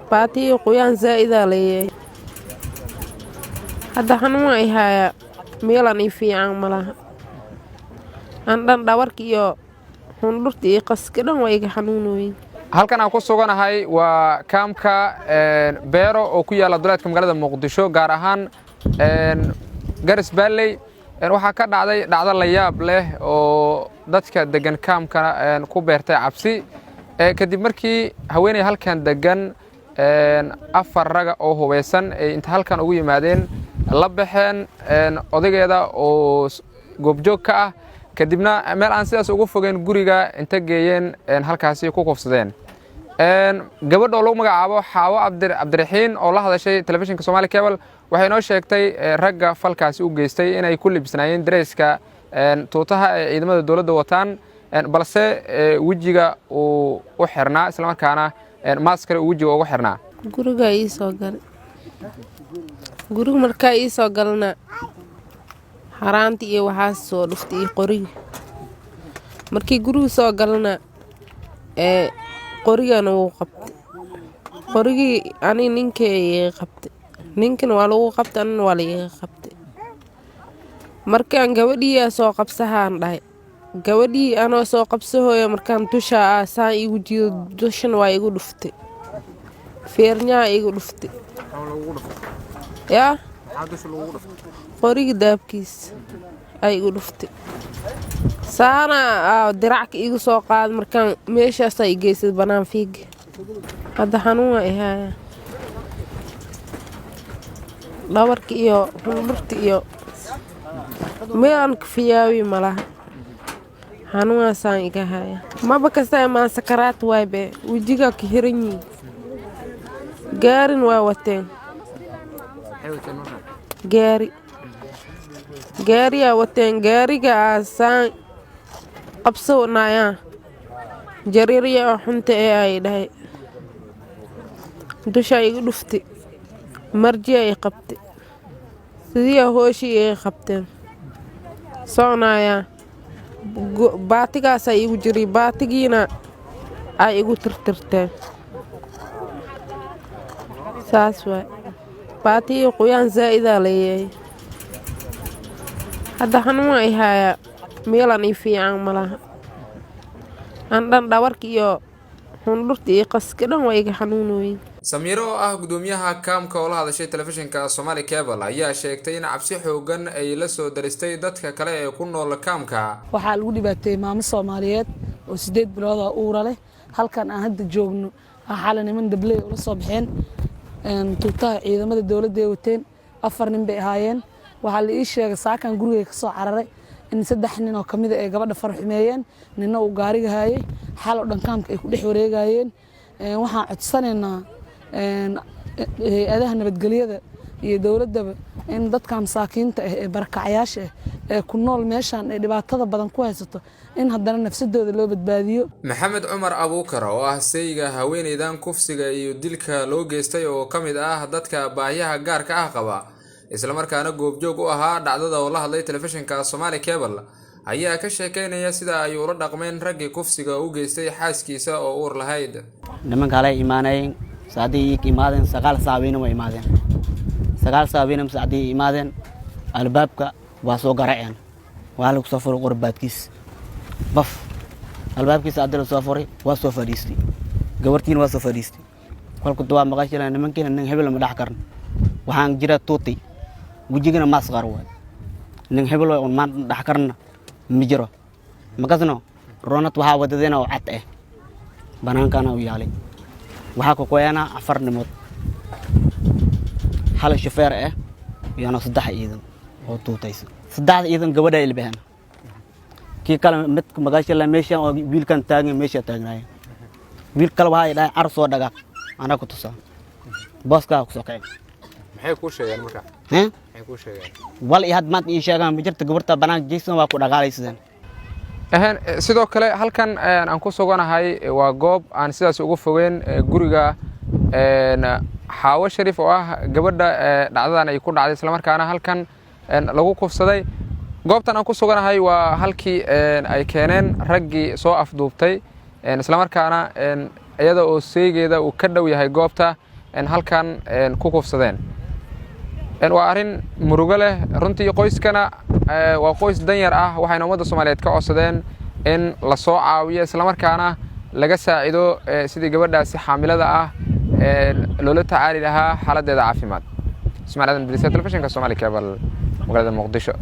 Baatiyo qoyaan zaa'idaa leeyahay. Hadda xanuun ay hayaa, meelan ii fiican malaha. Aan dhan dhabarka iyo xundhurta iyo qaska dhan waa iga xanuunoyin. Halkan aan ku suganahay waa kaamka Beero oo ku yaalla duleedka magaalada Muqdisho, gaar ahaan Garis Baalley. Waxaa ka dhacday dhacdo la yaab leh oo dadka degan kaamka ku beertay cabsi, kadib markii haweeney halkan degan afar raga oo hubeysan ay inta halkan ugu yimaadeen la baxeen odaygeeda oo goobjoog ka ah, kadibna meel aan sidaas ugu fogeyn guriga inta geeyeen halkaasi ku kufsadeen gabadha oo lagu magacaabo Xaawo Cabdiraxiin, oo la hadashay telefishinka Somali Cable. Waxay noo sheegtay ragga falkaasi u geystay inay ku libisnaayeen dareyska tuutaha ee ciidamada dowladda wataan, balse wejiga uu u xirnaa, islamarkaana maaskare uu wejiga ugu xirnaa. Gurigaa ii soo galay. Guriga markaa ii soo galna, xaraanti iyo waxaas soo dhuftay iyo qoriga. Markii guriga soo galna ee qorigana wuu qabtay. Qorigii ani ninkay iga qabtay, ninkana waa lagu qabtay, anina waa la iga qabtay. Markaan gabadhiiyaa soo qabsahaan dhahay, gabadhii anoo soo qabsahooya, markaan dusha ah saan iigu jiido, dushana waa igu dhuftay, feernyaha igu dhuftay. Yaa qoriga daabkiisa ay igu dhuftay, saana diracka iigu soo qaada. Markaan meeshaasaa i geysay banaan fiiga. Hadda xanuun waa i hayaa, dhabarka iyo xundhurta iyo meel aan ka fiyaawi malaha. Xanuunkaasaan iga haya, maba kasta imaan sakaraat waay be, wejigaa ka xiran yihiin. Gaarin waa wateen, gaari gaariyaa wateen. Gaariga saan qabsanayaa, jariirya oo xunta ee ay dhahay, dushaa igu dhuftay, marjiya i qabtay, sidiiyaa hooshii iga qabteen. Soconayaa, baatigaasaa iigu jiray, baatigiina ay igu tirtirteen. Saas waay. Baatigii qoyaan zaa'idaa leeyahay. Hadda xanuun ay hayaa, meelan ii fiican malaha. Aan dhan dhabarka iyo xundhurta iyo qaska dhan waa iga xanuunoyin. Samiiro oo ah gudoomiyaha kaamka oo la hadashay telefishinka Somali Cable ayaa sheegtay in cabsi xoogan ay la soo daristay dadka kale ee ku nool kaamka. Waxaa lagu dhibaateeyey maamo Soomaaliyeed oo 8 bilood oo uura leh. Halkan aan hadda joogno xalay niman dabley ula soo baxeen, tuutaha ciidamada dowladda ay wateen. Afar nin bay ahaayeen. Waxaa la ii sheegay saakan gurigay ka soo cararay in saddex nin oo kamida ay gabadha farxumeeyeen, ninna uu gaariga haayey. Xal oo dhan kaamka ay ku dhex wareegayeen. Waxaan codsanaynaa hay-adaha nabadgelyada iyo dowladdaba in dadka masaakiinta ah ee barakacyaasha ah ee ku nool meeshan ee dhibaatada badan ku haysato in haddana nafsadooda loo badbaadiyo. Maxamed Cumar Abuukar oo ah sayga haweeneydan kufsiga iyo dilka loo geystay, oo ka mid ah dadka baahiyaha gaarka ah qaba, islamarkaana goobjoog u ahaa dhacdada, oo la hadlay telefishinka Somali Cable, ayaa ka sheekeynaya sida ay ula dhaqmeen raggii kufsiga u geystay xaaskiisa oo uur lahayd. Nimanka halay imaanayeen saacadii ii imaadeen 9 saac habeenimo way imaadeen. 9 saac habeenimo saacadii imaadeen, albaabka waa soo garaceen. Waa lagu soo furay qorbaadkiis baf. Albaabkiisa hadii la soo furay, waa soo fadhiistay, gabartiina waa soo fadhiistay. Kolka waa maqashila nimankiina nin hebel ma dhex karno. Waxaan jira tuuti, wejigana maas qar waay. Nin hebel waay un maan dhex karna ma jiro. Makasno roonad waxaa wadadena oo cad ah banaankana u yaalay. Waxaa ku qoyana afar nimood, hal shufeer ah iyona saddex ciidan oo tuutaysa. Saddexda ciidan gabadha ilbahan, kii kale mid magaashala meeshan oo wiilkan taagan meesha taagnaaya. Wiil kale waxaa dhahay, "Car soo dhagaaq, anaa ku tusaa booskaa kusoo kacay." Maxay kuu sheegeen marka? Eh? Maxay kuu sheegeen? Wal iyo had maanta ii sheegaan ma jirta. Gabarta banaanka geysan waa ku dhaqaalaysadeen. Ahaan sidoo kale halkan aan ku suganahay waa goob aan sidaas uga fogeyn guriga Xaawo Shariif, oo ah gabadha dhacdadan ay ku dhacday, islamarkaana halkan lagu kufsaday. Goobtan aan ku suganahay waa halkii ay keeneen raggii soo afduubtay, islamarkaana iyada oo seegeeda uu ka dhow yahay goobta. Halkan ku kufsadeen waa arrin murugo leh runtii. Qoyskana waa qoys danyar ah, waxayna ummadda Soomaaliyeed ka codsadeen in la soo caawiyo, islamarkaana laga saacido sidii gabadhaasi xaamilada ah loola tacaali lahaa xaaladdeeda caafimaad. Ismail Aadan Bidisa, Telefishinka Somali Cable, magaalada Muqdisho.